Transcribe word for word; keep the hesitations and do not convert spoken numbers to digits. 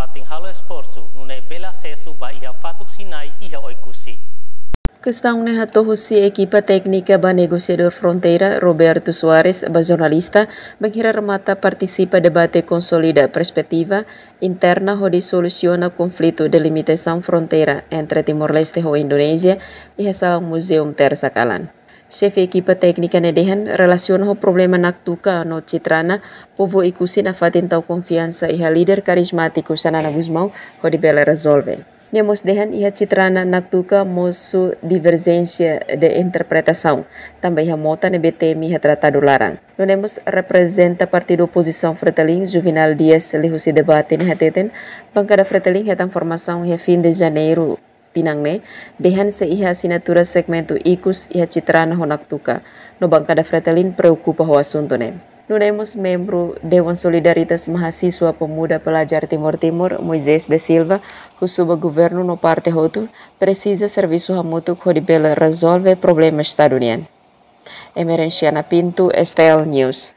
Fatin halo esforsu nune'e bele asesu ba iha fatuk Sinai iha Oekusi. Kestaun ne'e hato'o husi ekipa téknika ba negosiadór fronteira Roberto Soares ba jornalista, bainhira remata partisipa debate konsolida perspetiva interna hodi solusiona konflitu delimitasaun fronteira entre Timor-Leste ho Indonézia iha salaun muzeum Tersa kalan. Xefe ekipa téknika ne'e dehan relasiona ho problema Naktuka no Citrana, povu Oekusi nafatin tau konfiansa iha líder karizmátiku Xanana Gusmão hodi bele rezolve. Nia mós dehan iha Citrana Naktuka mosu diverjénsia de interpretasaun, tanba iha mota ne'ebé temi iha tratadu laran. Nune'e mós reprezenta partidu opozisaun Fretilin, Juvenal Dias, liuhusi debate ne'e hateten, bankada Fretilin hetan formasaun iha fin de Janeiru tinan ne'e, dehan sei iha asinatura segmentu ikus iha Citrana ho Naktuka. No bankada Fretilin preokupa ho asuntu ne'e. Nune'e mós membru Dewan Solidaritas Mahasiswa Pemuda Pelajar Timor Timur, Moisés da Silva, husu ba governu no parte hotu presiza servisu hamutuk hodi bele rezolve problema Estadu nian. Emerenciana Pinto, S T L News.